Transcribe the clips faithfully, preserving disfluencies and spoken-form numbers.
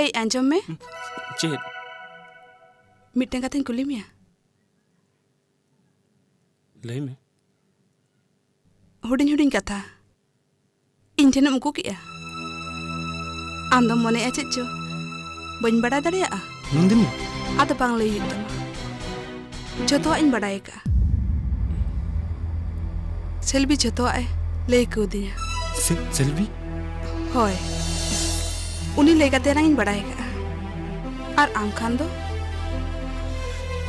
ᱮᱭ, ᱟᱸᱡᱚᱢ ᱢᱮ᱾ ᱪᱮᱫ? ᱢᱤᱫᱴᱟᱝ ᱠᱟᱛᱷᱟᱧ ᱠᱩᱞᱤ ᱢᱮᱭᱟ᱾ ᱞᱟᱹᱭ ᱢᱮ᱾ ᱦᱩᱰᱤᱧ ᱦᱩᱰᱤᱧ ᱠᱟᱛᱷᱟ ᱤᱧ ᱴᱷᱮᱱᱮᱢ ᱩᱠᱩ ᱠᱮᱜᱼᱟ᱾ ᱟᱢ ᱫᱚᱢ ᱢᱚᱱᱮᱭᱟ ᱪᱮᱫ ᱪᱚ ᱵᱟᱹᱧ ᱵᱟᱲᱟᱭ ᱫᱟᱲᱮᱭᱟᱜᱼᱟ? ᱱᱚᱱᱫᱤᱱᱤ᱾ ᱟᱫᱚ ᱵᱟᱝ ᱞᱟᱹᱭ ᱦᱩᱭᱩᱜ ᱛᱟᱢᱟ᱾ ᱡᱷᱚᱛᱚᱣᱟᱜ ᱤᱧ ᱵᱟᱰᱟᱭ ᱟᱠᱟᱫᱼᱟ᱾ ᱥᱮᱞᱵᱤ ᱡᱷᱚᱛᱚᱣᱟᱜ ᱮ ᱞᱟᱹᱭ ᱠᱟᱹᱣᱫᱤᱧᱟ᱾ ᱥᱮ-, ᱥᱮᱞᱵᱤ? ᱦᱳᱭ, ᱩᱱᱤ ᱞᱟᱹᱭ ᱠᱟᱛᱮ ᱮᱱᱟᱝ ᱤᱧ ᱵᱟᱰᱟᱭ ᱟᱠᱟᱫᱼᱟ᱾ ᱟᱨ ᱟᱢ ᱠᱷᱟᱱ ᱫᱚ?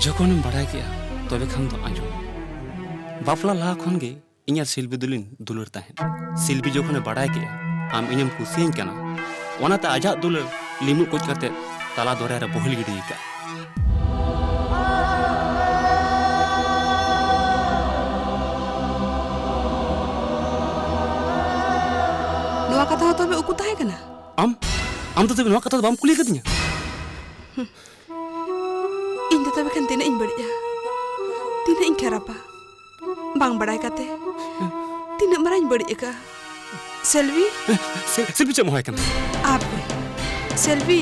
ᱡᱚᱠᱷᱚᱱᱮᱢ ᱵᱟᱰᱟᱭ ᱠᱮᱜᱼᱟ, ᱛᱚᱵᱮ ᱠᱷᱟᱱ ᱫᱚ ᱟᱸᱡᱚᱢ᱾ ᱵᱟᱯᱞᱟ ᱞᱟᱦᱟ ᱠᱷᱚᱱ ᱜᱮ ᱤᱧ ᱟᱨ ᱥᱤᱞᱵᱤ ᱫᱚᱞᱤᱧ ᱫᱩᱞᱟᱹᱲ ᱛᱟᱦᱮᱸᱫ᱾ ᱥᱤᱞᱵᱤ ᱡᱚᱠᱷᱚᱱᱮ ᱵᱟᱰᱟᱭ ᱠᱮᱜᱼᱟ ᱟᱢ ᱤᱧᱮᱢ ᱠᱩᱥᱤᱭᱟᱹᱧ ᱠᱟᱱᱟ, ᱚᱱᱟᱛᱮ ᱟᱡᱟᱜ ᱫᱩᱞᱟᱹᱲ ᱞᱤᱢᱩᱜ ᱠᱚᱪ ᱠᱟᱛᱮ ᱛᱟᱞᱟ ᱫᱚᱨᱭᱟ ᱨᱮ ᱵᱚᱦᱮᱞ ᱜᱤᱰᱤ ᱟᱠᱟᱫᱼᱟ᱾ ᱱᱚᱣᱟ ᱠᱟᱛᱷᱟ ᱦᱚᱸ ᱛᱚᱵᱮ ᱩᱠᱩ ᱛᱟᱦᱮᱸ ᱠᱟᱱᱟ? ᱟᱢ, ᱟᱢ ᱫᱚ ᱛᱚᱵᱮ ᱱᱚᱣᱟ ᱠᱟᱛᱷᱟ ᱫᱚ ᱵᱟᱢ ᱠᱩᱞᱤ ᱟᱠᱟᱫᱤᱧᱟ? ᱤᱧ ᱫᱚ ᱛᱚᱵᱮ ᱠᱷᱟᱱ ᱛᱤᱱᱟᱹᱜ ᱤᱧ ᱵᱟᱹᱲᱤᱡᱼᱟ, ᱛᱤᱱᱟᱹᱜ ᱤᱧ ᱠᱷᱟᱨᱟᱯᱟ, ᱵᱟᱝ ᱵᱟᱲᱟᱭ ᱠᱟᱛᱮ ᱛᱤᱱᱟᱹᱜ ᱢᱟᱨᱟᱝ ᱤᱧ ᱵᱟᱹᱲᱤᱡ ᱟᱠᱟᱫᱼᱟ᱾ ᱥᱮᱞᱵᱤ᱾ ᱥᱮ-, ᱥᱮᱞᱵᱤ ᱪᱮᱫ ᱮᱢ ᱦᱚᱦᱚᱭ ᱠᱟᱱᱟ? ᱟᱯᱮ᱾ ᱥᱮᱞᱵᱤ᱾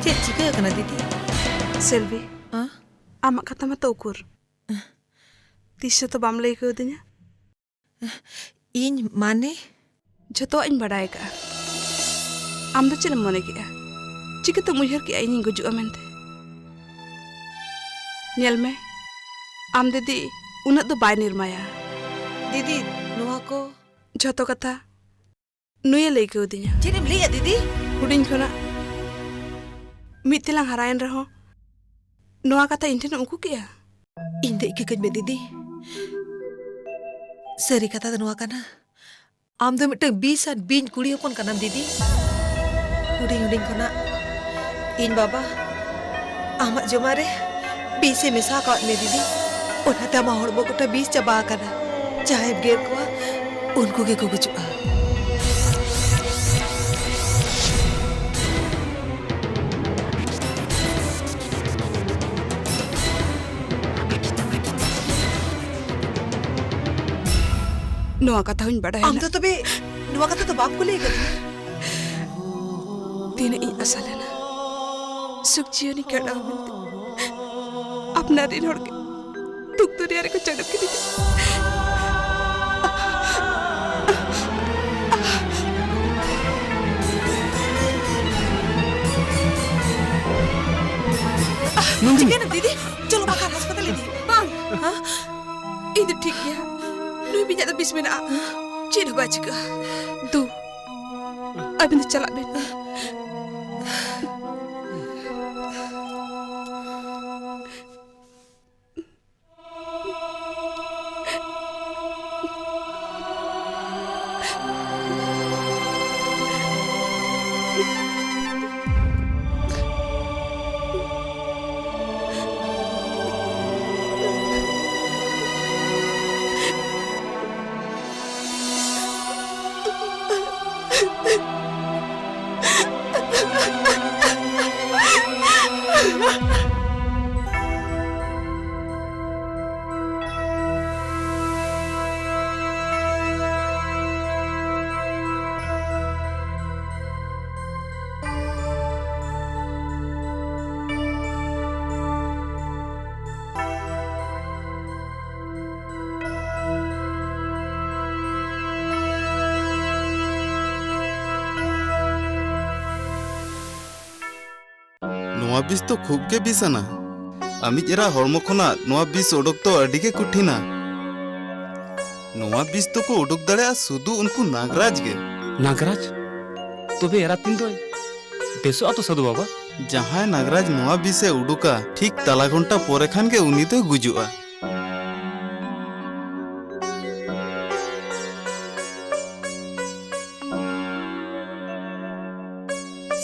ᱪᱮᱫ ᱪᱤᱠᱟᱹ ᱟᱠᱟᱱᱟ ᱫᱤᱫᱤ? ᱥᱮᱞᱵᱤ᱾ ᱦᱮᱸ? ᱟᱢᱟᱜ ᱠᱟᱛᱷᱟ ᱢᱟᱛᱚ ᱩᱠᱩᱨ? ᱛᱤᱥ ᱦᱚᱸᱛᱚ ᱵᱟᱢ ᱞᱟᱹᱭ ᱠᱟᱹᱣᱫᱤᱧᱟ᱾ ᱤᱧ ᱢᱟᱱᱮ? ᱡᱷᱚᱛᱚᱣᱟᱜ ᱤᱧ ᱵᱟᱰᱟᱭ ᱟᱠᱟᱫᱼᱟ᱾ ᱟᱢ ᱫᱚ ᱪᱮᱫ ᱮᱢ ᱢᱚᱱᱮ ᱠᱮᱫᱼᱟ? ᱪᱤᱠᱟᱹᱛᱮᱢ ᱩᱭᱦᱟᱹᱨ ᱠᱮᱫᱼᱟ ᱤᱧᱤᱧ ᱜᱩᱡᱩᱜᱼᱟ ᱢᱮᱱᱛᱮ? ᱧᱮᱞ ᱢᱮ, ᱟᱢ ᱫᱤᱫᱤ ᱩᱱᱟᱹᱜ ᱫᱚ ᱵᱟᱭ ᱱᱤᱨᱢᱟᱭᱟ᱾ ᱫᱤᱫᱤ, ᱱᱚᱣᱟ ᱠᱚ? ᱡᱷᱚᱛᱚ ᱠᱟᱛᱷᱟ ᱱᱩᱭᱮ ᱞᱟᱹᱭ ᱠᱟᱹᱣᱫᱤᱧᱟ᱾ ᱪᱮᱫ ᱮᱢ ᱞᱟᱹᱭᱮᱫᱼᱟ ᱫᱤᱫᱤ? ᱦᱩᱰᱤᱧ ᱠᱷᱚᱱᱟᱜ ᱢᱤᱫ ᱛᱮᱞᱟᱝ ᱦᱟᱨᱟᱭᱮᱱ ᱨᱮᱦᱚᱸ ᱱᱚᱣᱟ ᱠᱟᱛᱷᱟ ᱤᱧ ᱴᱷᱮᱱᱮᱢ ᱩᱠᱩ ᱠᱮᱜᱼᱟ? ᱤᱧ ᱫᱚ ᱤᱠᱟᱹ ᱠᱟᱹᱧ ᱢᱮ ᱫᱤᱫᱤ᱾ ᱥᱟᱹᱨᱤ ᱠᱟᱛᱷᱟ ᱫᱚ ᱱᱚᱣᱟ ᱠᱟᱱᱟ, ᱟᱢ ᱫᱚ ᱢᱤᱫᱴᱟᱝ ᱵᱤᱥ ᱟᱱ ᱵᱤᱧ ᱠᱩᱲᱤ ᱦᱚᱯᱚᱱ ᱠᱟᱱᱟᱢ ᱫᱤᱫᱤ᱾ ᱦᱩᱰᱤᱧ ᱦᱩᱰᱤᱧ ᱠᱷᱚᱱᱟᱜ ᱤᱧ ᱵᱟᱵᱟ ᱟᱢᱟᱜ ᱡᱚᱢᱟᱜ ᱨᱮ ᱵᱤᱥ ᱮ ᱢᱮᱥᱟ ᱟᱠᱟᱫ ᱢᱮ ᱫᱤᱫᱤ᱾ ᱚᱱᱟᱛᱮ ᱟᱢᱟᱜ ᱦᱚᱲᱢᱚ ᱜᱚᱴᱟ ᱵᱤᱥ ᱪᱟᱵᱟ ᱟᱠᱟᱱᱟ᱾ ᱡᱟᱦᱟᱸᱭᱮᱢ ᱜᱮᱨ ᱠᱚᱣᱟ, ᱩᱱᱠᱩ ᱜᱮᱠᱚ ᱜᱩᱡᱩᱜᱼᱟ᱾ ᱱᱚᱣᱟ ᱠᱟᱛᱷᱟ ᱦᱚᱸᱧ ᱵᱟᱰᱟᱭᱟ ᱟᱢ ᱱᱟ᱾ ᱫᱚ ᱛᱚᱵᱮ ᱱᱚᱣᱟ ᱠᱟᱛᱷᱟ ᱫᱚ ᱵᱟᱢ ᱠᱩᱞᱤ ᱟᱠᱟᱫᱤᱧᱟ? ᱛᱤᱱᱟᱹᱜ ᱤᱧ ᱟᱥᱟ ᱞᱮᱱᱟ ᱥᱩᱠ ᱡᱤᱭᱚᱱᱤᱧ ᱠᱷᱟᱸᱰᱟᱣᱟ ᱢᱮᱱᱛᱮ, ᱟᱯᱱᱟᱨ ᱨᱮᱱ ᱦᱚᱲ ᱜᱮ ᱫᱩᱠ ᱫᱚᱨᱭᱟ ᱨᱮᱠᱚ ᱪᱟᱰᱚ ᱠᱤᱫᱤᱧᱟ᱾ ᱱᱚᱱᱫᱤᱱᱤ᱾ ᱪᱤᱠᱟᱹᱭᱮᱱᱟ ᱫᱤᱫᱤ? ᱪᱚᱞᱚ ᱵᱟᱠᱷᱟᱱ ᱦᱟᱥᱯᱟᱛᱟᱞ ᱤᱫᱤ᱾ ᱵᱟᱝ᱾ ᱦᱮᱸ? ᱤᱧ ᱫᱚ ᱴᱷᱤᱠ ᱜᱮᱭᱟ᱾ ᱱᱩᱭ ᱵᱤᱧᱟᱜ ᱫᱚ ᱵᱤᱥ ᱢᱮᱱᱟᱜᱼᱟ᱾ ᱪᱮᱫ ᱦᱚᱸ ᱵᱟᱭ ᱪᱤᱠᱟᱹᱜᱼᱟ᱾ ᱫᱩ, ᱟᱹᱵᱤᱱ ᱫᱚ ᱪᱟᱞᱟᱜ ᱵᱤᱱ᱾ ᱱᱚᱣᱟ ᱵᱤᱥ ᱫᱚ ᱠᱷᱩᱵ ᱜᱮ ᱵᱤᱥ ᱟᱱᱟ᱾ ᱟᱢᱤᱡ ᱮᱨᱟ ᱦᱚᱲᱢᱚ ᱠᱷᱚᱱᱟᱜ ᱱᱚᱣᱟ ᱵᱤᱥ ᱚᱰᱚᱠ ᱫᱚ ᱟᱹᱰᱤ ᱜᱮ ᱠᱚᱴᱷᱤᱱᱟ᱾ ᱱᱚᱣᱟ ᱵᱤᱥ ᱫᱚᱠᱚ ᱩᱰᱩᱠ ᱫᱟᱲᱮᱭᱟᱜᱼᱟ ᱥᱩᱫᱷᱩ ᱩᱱᱠᱩ ᱱᱟᱜᱽᱨᱟᱡᱽ ᱜᱮ᱾ ᱱᱟᱜᱽᱨᱟᱡᱽ? ᱛᱚᱵᱮ ᱮᱨᱟ ᱛᱤᱱ ᱫᱚᱭ ᱵᱮᱥᱚᱜᱼᱟ ᱛᱚ ᱥᱟᱹᱫᱷᱩ ᱵᱟᱵᱟ? ᱡᱟᱦᱟᱸᱭ ᱱᱟᱜᱽᱨᱟᱡᱽ ᱱᱚᱣᱟ ᱵᱤᱥ ᱮ ᱩᱰᱩᱠᱟ, ᱴᱷᱤᱠ ᱛᱟᱞᱟ ᱜᱷᱚᱱᱴᱟ ᱯᱚᱨᱮ ᱠᱷᱟᱱ ᱜᱮ ᱩᱱᱤ ᱫᱚᱭ ᱜᱩᱡᱩᱜᱼᱟ᱾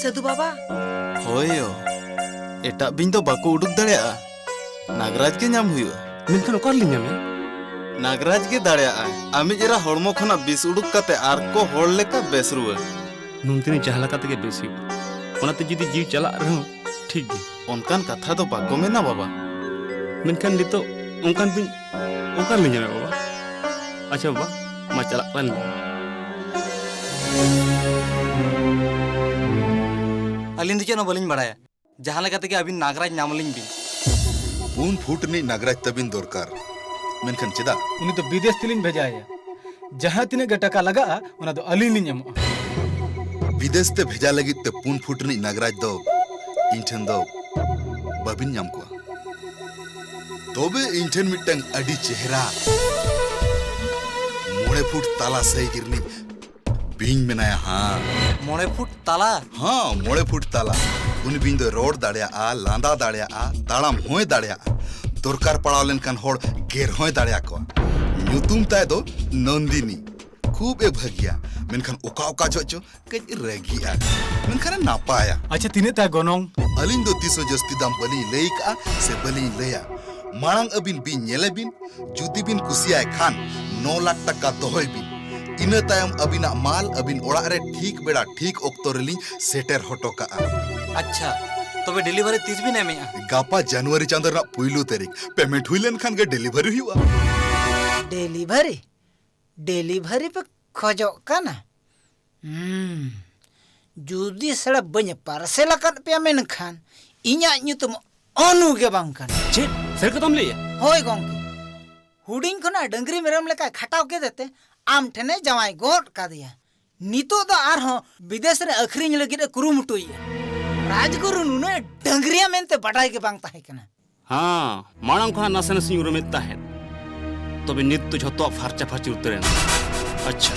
ᱥᱟᱹᱫᱷᱩ ᱵᱟᱵᱟ᱾ ᱦᱳᱭ ᱭᱳ, ᱮᱴᱟᱜ ᱵᱤᱧ ᱫᱚ ᱵᱟᱠᱚ ᱩᱰᱩᱠ ᱫᱟᱲᱮᱭᱟᱜᱼᱟ, ᱱᱟᱜᱽᱨᱟᱡᱽ ᱜᱮ ᱧᱟᱢ ᱦᱩᱭᱩᱜᱼᱟ᱾ ᱢᱮᱱᱠᱷᱟᱱ ᱚᱠᱟ ᱨᱮᱞᱤᱧ ᱧᱟᱢᱮᱭᱟ? ᱱᱟᱜᱽᱨᱟᱡᱽ ᱜᱮ ᱫᱟᱲᱮᱭᱟᱜᱼᱟᱭ᱾ ᱟᱢᱤᱡ ᱮᱨᱟ ᱦᱚᱲᱢᱚ ᱠᱷᱚᱱᱟᱜ ᱵᱤᱥ ᱩᱰᱩᱠ ᱠᱟᱛᱮ ᱟᱨ ᱠᱚ ᱦᱚᱲ ᱞᱮᱠᱟ ᱵᱮᱥ ᱨᱩᱣᱟᱹᱲ᱾ ᱱᱚᱱᱫᱤᱱᱤ ᱡᱟᱦᱟᱸ ᱞᱮᱠᱟ ᱛᱮᱜᱮ ᱵᱮᱥ ᱦᱩᱭᱩᱜᱼᱟ, ᱚᱱᱟᱛᱮ ᱡᱩᱫᱤ ᱡᱤᱣᱤ ᱪᱟᱞᱟᱜ ᱨᱮᱦᱚᱸ ᱴᱷᱤᱠ ᱜᱮ᱾ ᱚᱱᱠᱟᱱ ᱠᱟᱛᱷᱟ ᱫᱚ ᱵᱟᱠᱚ ᱢᱮᱱᱟ ᱵᱟᱵᱟ᱾ ᱢᱮᱱᱠᱷᱟᱱ ᱱᱤᱛᱚᱜ ᱚᱱᱠᱟᱱ ᱵᱤᱧ ᱚᱠᱟ ᱨᱮᱞᱤᱧ ᱧᱟᱢᱮᱭᱟ ᱵᱟᱵᱟ? ᱟᱪᱪᱷᱟ ᱵᱟᱵᱟ, ᱢᱟ ᱪᱟᱞᱟᱜ ᱠᱟᱱ ᱜᱮ᱾ ᱟᱹᱞᱤᱧ ᱫᱚ ᱪᱮᱫ ᱦᱚᱸ ᱵᱟᱹᱞᱤᱧ ᱵᱟᱲᱟᱭᱟ᱾ ᱡᱟᱦᱟᱸ ᱞᱮᱠᱟ ᱛᱮᱜᱮ ᱟᱹᱵᱤᱱ ᱱᱟᱜᱽᱨᱟᱡᱽ ᱧᱟᱢ ᱟᱹᱞᱤᱧ ᱵᱤᱱ᱾ ᱯᱩᱱ ᱯᱷᱩᱴ ᱨᱤᱱᱤᱡ ᱱᱟᱜᱽᱨᱟᱡᱽ ᱛᱟᱹᱵᱤᱱ ᱫᱚᱨᱠᱟᱨ᱾ ᱢᱮᱱᱠᱷᱟᱱ ᱪᱮᱫᱟᱜ? ᱩᱱᱤ ᱫᱚ ᱵᱤᱫᱮᱥ ᱛᱮᱞᱤᱧ ᱵᱷᱮᱡᱟᱭᱮᱭᱟ᱾ ᱡᱟᱦᱟᱸ ᱛᱤᱱᱟᱹᱜ ᱜᱮ ᱴᱟᱠᱟ ᱞᱟᱜᱟᱜᱼᱟ, ᱚᱱᱟ ᱫᱚ ᱟᱹᱞᱤᱧ ᱞᱤᱧ ᱮᱢᱚᱜᱼᱟ᱾ ᱵᱤᱫᱮᱥ ᱛᱮ ᱵᱷᱮᱡᱟ ᱞᱟᱹᱜᱤᱫ ᱛᱮ ᱯᱩᱱ ᱯᱷᱩᱴ ᱨᱤᱱᱤᱡ ᱱᱟᱜᱽᱨᱟᱡᱽ ᱫᱚ ᱤᱧ ᱴᱷᱮᱱ ᱫᱚ ᱵᱟᱹᱵᱤᱱ ᱧᱟᱢ ᱠᱚᱣᱟ᱾ ᱛᱚᱵᱮ ᱤᱧ ᱴᱷᱮᱱ ᱢᱤᱫᱴᱟᱝ ᱟᱹᱰᱤ ᱪᱮᱦᱨᱟ ᱢᱚᱬᱮ ᱯᱷᱩᱴ ᱛᱟᱞᱟ ᱥᱟᱹᱭᱜᱤ ᱨᱤᱱᱤᱡ ᱵᱤᱧ ᱢᱮᱱᱟᱭᱟ ᱦᱟᱸ᱾ ᱢᱚᱬᱮ ᱯᱷᱩᱴ ᱛᱟᱞᱟ? ᱦᱟᱸ, ᱢᱚᱬᱮ ᱯᱷᱩᱴ ᱛᱟᱞᱟ᱾ ᱩᱱᱤ ᱵᱤᱧ ᱫᱚᱭ ᱨᱚᱲ ᱫᱟᱲᱮᱭᱟᱜᱼᱟ, ᱞᱟᱸᱫᱟ ᱫᱟᱲᱮᱭᱟᱜᱼᱟ, ᱛᱟᱲᱟᱢ ᱦᱚᱸᱭ ᱫᱟᱲᱮᱭᱟᱜᱼᱟ᱾ ᱫᱚᱨᱠᱟᱨ ᱯᱟᱲᱟᱣ ᱞᱮᱱᱠᱷᱟᱱ ᱦᱚᱲ ᱜᱮᱨ ᱦᱚᱸᱭ ᱫᱟᱲᱮᱭᱟᱠᱚᱣᱟ᱾ ᱧᱩᱛᱩᱢ ᱛᱟᱭ ᱫᱚ ᱱᱚᱱᱫᱤᱱᱤ᱾ ᱠᱷᱩᱵ ᱮ ᱵᱷᱟᱹᱜᱤᱭᱟ, ᱢᱮᱱᱠᱷᱟᱱ ᱚᱠᱟ ᱚᱠᱟ ᱡᱚᱦᱚᱜ ᱪᱚ ᱠᱟᱹᱡ ᱨᱟᱹᱜᱤᱜᱼᱟ, ᱢᱮᱱᱠᱷᱟᱱ ᱮ ᱱᱟᱯᱟᱭᱟ᱾ ᱟᱪᱪᱷᱟ, ᱛᱤᱱᱟᱹᱜ ᱛᱟᱭ ᱜᱚᱱᱚᱝ? ᱟᱹᱞᱤᱧ ᱫᱚ ᱛᱤᱥ ᱦᱚᱸ ᱡᱟᱹᱥᱛᱤ ᱫᱟᱢ ᱵᱟᱹᱞᱤᱧ ᱞᱟᱹᱭ ᱠᱟᱜᱼᱟ ᱥᱮ ᱵᱟᱹᱞᱤᱧ ᱞᱟᱹᱭᱟ᱾ ᱢᱟᱲᱟᱝ ᱟᱹᱵᱤᱱ ᱵᱤᱱ ᱧᱮᱞᱮ ᱵᱤᱱ, ᱡᱩᱫᱤ ᱵᱤᱱ ᱠᱩᱥᱤᱭᱟᱭ ᱠᱷᱟᱱ ᱱᱚ ᱞᱟᱠᱷ ᱴᱟᱠᱟ ᱫᱚᱦᱚᱭ ᱵᱤᱱ᱾ ᱤᱱᱟᱹ ᱛᱟᱭᱚᱢ ᱟᱹᱵᱤᱱᱟᱜ ᱢᱟᱞ ᱟᱹᱵᱤᱱ ᱚᱲᱟᱜ ᱨᱮ ᱴᱷᱤᱠ ᱵᱮᱲᱟ ᱴᱷᱤᱠ ᱚᱠᱛᱚ ᱨᱮᱞᱤᱧ ᱥᱮᱴᱮᱨ ᱦᱚᱴᱚ ᱠᱟᱜᱼᱟ᱾ ᱟᱪᱪᱷᱟ, ᱛᱚᱵᱮ ᱰᱮᱞᱤᱵᱷᱟᱨᱤ ᱛᱤᱥ ᱵᱤᱱ ᱮᱢᱮᱜᱼᱟ? ᱜᱟᱯᱟ ᱡᱟᱱᱩᱣᱟᱨᱤ ᱪᱟᱸᱫᱚ ᱨᱮᱱᱟᱜ ᱯᱩᱭᱞᱩ ᱛᱟᱹᱨᱤᱠᱷ᱾ ᱯᱮᱢᱮᱱᱴ ᱦᱩᱭ ᱞᱮᱱᱠᱷᱟᱱ ᱜᱮ ᱰᱮᱞᱤᱵᱷᱟᱨᱤ ᱦᱩᱭᱩᱜᱼᱟ᱾ ᱰᱮᱞᱤᱵᱷᱟᱨᱤ? ᱰᱮᱞᱤᱵᱷᱟᱨᱤ ᱯᱮ ᱠᱷᱚᱡᱚᱜ ᱠᱟᱱᱟ? ᱦᱩᱸ, ᱡᱩᱫᱤ ᱥᱮᱲᱟ ᱵᱟᱹᱧ ᱯᱟᱨᱥᱮᱞ ᱟᱠᱟᱫ ᱯᱮᱭᱟ ᱢᱮᱱᱠᱷᱟᱱ ᱤᱧᱟᱜ ᱧᱩᱛᱩᱢ ᱚᱱᱩ ᱜᱮ ᱵᱟᱝ ᱠᱟᱱᱟ᱾ ᱪᱮᱫ? ᱥᱟᱹᱨᱤ ᱠᱟᱛᱷᱟᱢ ᱞᱟᱹᱭᱮᱜᱼᱟ? ᱦᱳᱭ ᱜᱚᱝᱠᱮ, ᱦᱩᱰᱤᱧ ᱠᱷᱚᱱᱟᱜ ᱰᱟᱹᱝᱨᱤ ᱢᱮᱨᱚᱢ ᱞᱮᱠᱟᱭ ᱠᱷᱟᱴᱟᱣ ᱠᱮᱫᱮ ᱛᱮ ᱟᱢ ᱴᱷᱮᱱᱮ ᱡᱟᱶᱟᱭ ᱜᱚᱫ ᱠᱟᱫᱮᱭᱟ᱾ ᱱᱤᱛᱚᱜ ᱫᱚ ᱟᱨᱦᱚᱸ ᱵᱤᱫᱮᱥ ᱨᱮ ᱟᱹᱠᱷᱨᱤᱧ ᱞᱟᱹᱜᱤᱫ ᱮ ᱠᱩᱨᱩᱢᱩᱴᱩᱭᱮᱫᱼᱟ᱾ ᱨᱟᱡᱽᱜᱩᱨᱩ ᱱᱩᱱᱟᱹᱜ ᱰᱟᱹᱝᱨᱤᱭᱟ ᱢᱮᱱᱛᱮ ᱵᱟᱰᱟᱭ ᱜᱮ ᱵᱟᱝ ᱛᱟᱦᱮᱸ ᱠᱟᱱᱟ᱾ ᱦᱮᱸ, ᱢᱟᱲᱟᱝ ᱠᱷᱚᱱᱟᱜ ᱱᱟᱥᱮ ᱱᱟᱥᱮᱧ ᱩᱨᱩᱢᱮᱫ ᱛᱟᱦᱮᱸᱫ, ᱛᱚᱵᱮ ᱱᱤᱛ ᱫᱚ ᱡᱷᱚᱛᱚᱣᱟᱜ ᱯᱷᱟᱨᱪᱟ ᱯᱷᱟᱹᱨᱪᱤ ᱩᱛᱟᱹᱨ ᱮᱱᱟ᱾ ᱟᱪᱪᱷᱟ,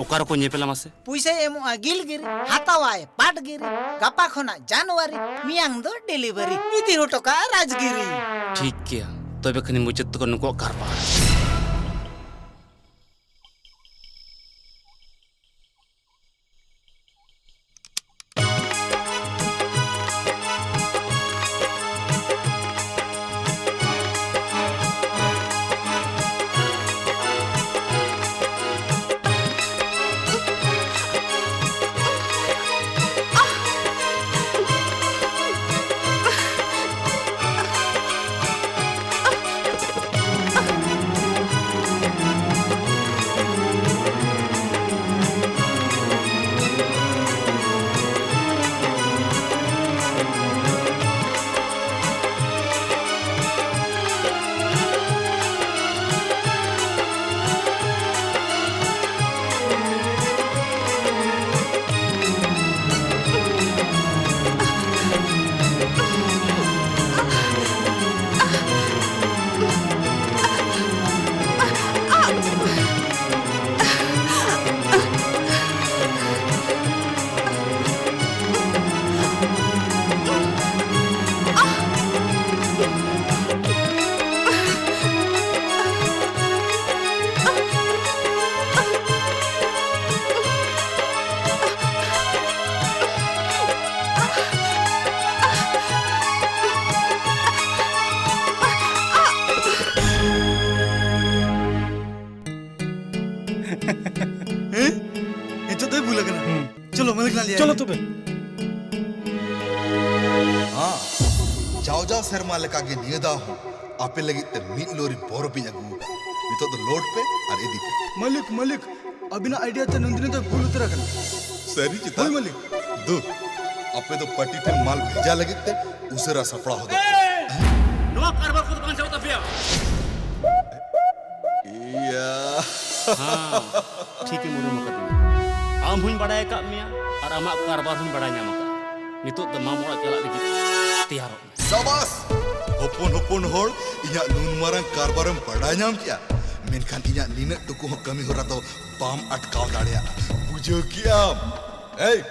ᱚᱠᱟ ᱨᱮᱠᱚ ᱧᱮᱯᱮᱞᱟ ᱢᱟᱥᱮ? ᱯᱩᱭᱥᱟᱹᱭ ᱮᱢᱚᱜᱼᱟ ᱜᱤᱞᱜᱤᱨᱤ, ᱦᱟᱛᱟᱣᱟᱭ ᱯᱟᱴᱜᱤᱨᱤ, ᱜᱟᱯᱟ ᱠᱷᱚᱱᱟᱜ ᱡᱟᱱᱩᱣᱟᱨᱤ, ᱢᱮᱭᱟᱝ ᱫᱚ ᱰᱮᱞᱤᱵᱷᱟᱨᱤ, ᱤᱫᱤ ᱦᱚᱴᱚ ᱠᱟᱜᱼᱟ ᱨᱟᱡᱽᱜᱤᱨᱤ᱾ ᱴᱷᱤᱠ ᱜᱮᱭᱟ, ᱛᱚᱵᱮ ᱠᱷᱟᱱᱤᱧ ᱢᱩᱪᱟᱹᱫ ᱛᱟᱠᱚᱣᱟ ᱱᱩᱠᱩᱣᱟᱜ ᱠᱟᱨᱵᱟᱨ᱾ ᱦᱮᱸ? ᱱᱤᱛᱚᱜ ᱫᱚᱭ ᱵᱷᱩᱞ ᱟᱠᱟᱱᱟ᱾ ᱦᱩᱸ᱾ ᱪᱚᱞᱚ, ᱢᱟᱹᱞᱤᱠ ᱞᱟᱝ ᱞᱟᱹᱭ ᱪᱚᱞᱚ ᱟᱭᱟ᱾ ᱛᱚᱵᱮ᱾ ᱦᱮᱸ, ᱡᱟᱣ ᱡᱟᱣ ᱥᱮᱨᱢᱟ ᱞᱮᱠᱟᱜᱮ ᱱᱤᱭᱟᱹ ᱫᱷᱟᱣ ᱦᱚᱸ ᱟᱯᱮ ᱞᱟᱹᱜᱤᱫ ᱛᱮ ᱢᱤᱫ ᱞᱚᱨᱤ ᱵᱚᱨᱚᱯᱷ ᱤᱧ ᱟᱹᱜᱩ ᱟᱠᱟᱫᱟ᱾ ᱱᱤᱛᱚᱜ ᱫᱚ ᱞᱳᱰ ᱯᱮ ᱟᱨ ᱤᱫᱤ ᱯᱮ᱾ ᱢᱟᱹᱞᱤᱠ, ᱢᱟᱹᱞᱤᱠ, ᱟᱹᱵᱤᱱᱟᱜ ᱟᱭᱰᱤᱭᱟ ᱛᱮ ᱱᱚᱱᱫᱤᱱᱤ ᱫᱚᱭ ᱵᱷᱩᱞ ᱩᱛᱟᱹᱨ ᱟᱠᱟᱱᱟ᱾ ᱥᱟᱹᱨᱤ ᱪᱮᱫᱟᱜ? ᱦᱳᱭ, ᱢᱟᱹᱞᱤᱠ᱾ ᱫᱩ, ᱟᱯᱮ ᱫᱚ ᱯᱟᱨᱴᱤ ᱴᱷᱮᱱ ᱢᱟᱞ ᱵᱷᱮᱡᱟ ᱞᱟᱹᱜᱤᱫ ᱛᱮ ᱩᱥᱟᱹᱨᱟ ᱥᱟᱯᱲᱟᱣ ᱦᱚᱫᱚᱜ ᱯᱮ᱾ ᱱᱚᱣᱟ ᱠᱟᱨᱵᱟᱨ ᱠᱚᱫᱚ ᱵᱟᱝ ᱪᱟᱞᱟᱜ ᱛᱟᱯᱮᱭᱟ᱾ ᱤᱭᱟ᱾ ᱦᱮᱸ, ᱴᱷᱤᱠᱮᱢ ᱩᱨᱩᱢ ᱟᱠᱟᱫᱤᱧᱟ᱾ ᱟᱢ ᱦᱚᱸᱧ ᱵᱟᱲᱟᱭ ᱟᱠᱟᱫ ᱢᱮᱭᱟ ᱟᱨ ᱟᱢᱟᱜ ᱠᱟᱨᱵᱟᱨ ᱦᱚᱸᱧ ᱵᱟᱲᱟᱭ ᱧᱟᱢ ᱟᱠᱟᱫᱼᱟ᱾ ᱱᱤᱛᱚᱜ ᱫᱚ ᱢᱟᱢ ᱚᱲᱟᱜ ᱪᱟᱞᱟᱜ ᱞᱟᱹᱜᱤᱫ ᱛᱮᱭᱟᱨᱚᱜ ᱢᱮ᱾ ᱥᱟᱵᱟᱥ! ᱦᱚᱯᱚᱱ ᱦᱚᱯᱚᱱ ᱦᱚᱲ, ᱤᱧᱟᱹᱜ ᱱᱩᱱ ᱢᱟᱨᱟᱝ ᱠᱟᱨᱵᱟᱨᱮᱢ ᱵᱟᱰᱟᱭ ᱧᱟᱢ ᱠᱮᱜᱼᱟ, ᱢᱮᱱᱠᱷᱟᱱ ᱤᱧᱟᱹᱜ ᱱᱤᱱᱟᱹᱜ ᱴᱩᱠᱩ ᱦᱚᱸ ᱠᱟᱹᱢᱤ ᱦᱚᱨᱟ ᱫᱚ ᱵᱟᱢ ᱟᱴᱠᱟᱣ ᱫᱟᱲᱮᱭᱟᱜᱼᱟ᱾ ᱵᱩᱡᱷᱟᱹᱣ ᱠᱮᱜᱼᱟᱢ? ᱮᱭ!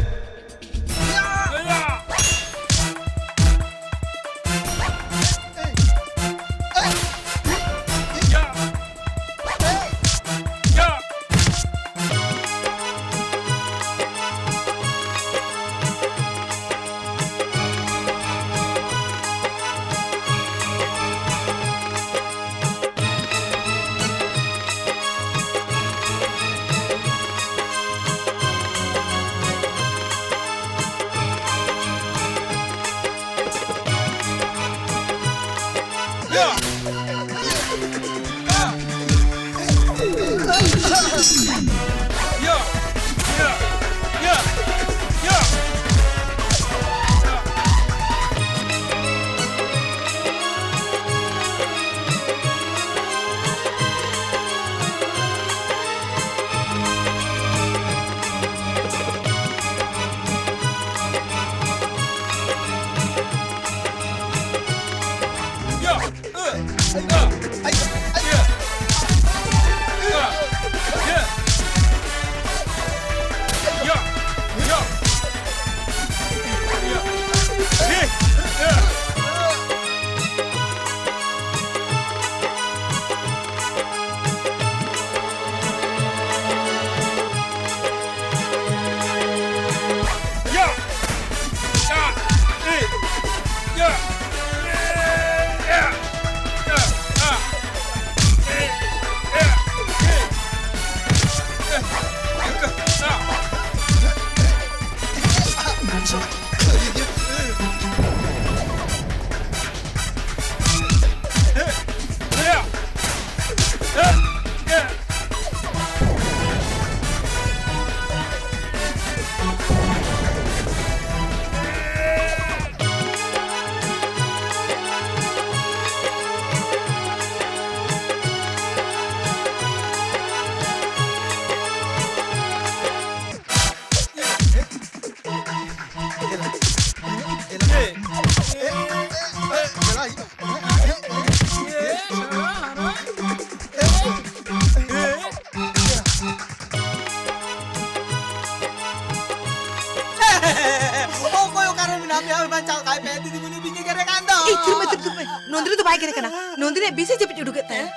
ᱛᱷᱤᱨ ᱢᱮ, ᱛᱷᱤᱨ, ᱛᱷᱤᱨ ᱢᱮ᱾ ᱱᱚᱱᱫᱤᱱᱤ ᱫᱚ ᱵᱟᱭ ᱜᱮᱨᱮ ᱠᱟᱱᱟ᱾ ᱱᱚᱱᱫᱤᱱᱤᱭᱟᱜ ᱵᱤᱥᱮ ᱡᱟᱹᱯᱤᱫ ᱩᱰᱩᱠᱮᱫ ᱛᱟᱭᱟ᱾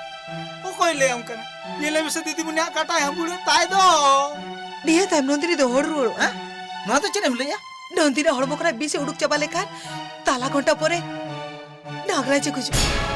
ᱚᱠᱚᱭ ᱞᱟᱹᱭᱟᱢ ᱠᱟᱱᱟ? ᱧᱮᱞᱮ ᱢᱮᱥᱮ ᱫᱤᱫᱤᱢᱩᱱᱤᱭᱟᱜ ᱠᱟᱴᱟᱭ ᱦᱟᱹᱵᱩᱲᱮᱫ ᱛᱟᱭ ᱫᱚ᱾ ᱱᱤᱭᱟᱹ ᱛᱟᱭᱚᱢ ᱱᱚᱱᱫᱤᱱᱤ ᱫᱚ ᱦᱚᱲ ᱨᱩᱣᱟᱹᱲᱚᱜᱼᱟ᱾ ᱱᱚᱣᱟ ᱫᱚ ᱪᱮᱫ ᱮᱢ ᱞᱟᱹᱭᱟ? ᱱᱚᱱᱫᱤᱱᱤᱭᱟᱜ ᱦᱚᱲᱢᱚ ᱠᱷᱚᱱᱟᱜ ᱵᱤᱥᱮ ᱩᱰᱩᱠ ᱪᱟᱵᱟ ᱞᱮᱠᱷᱟᱱ ᱛᱟᱞᱟ ᱜᱷᱚᱱᱴᱟ ᱯᱚᱨᱮ ᱱᱟᱜᱽᱨᱟᱡᱽ ᱮ ᱜᱩᱡᱩᱜᱼᱟ᱾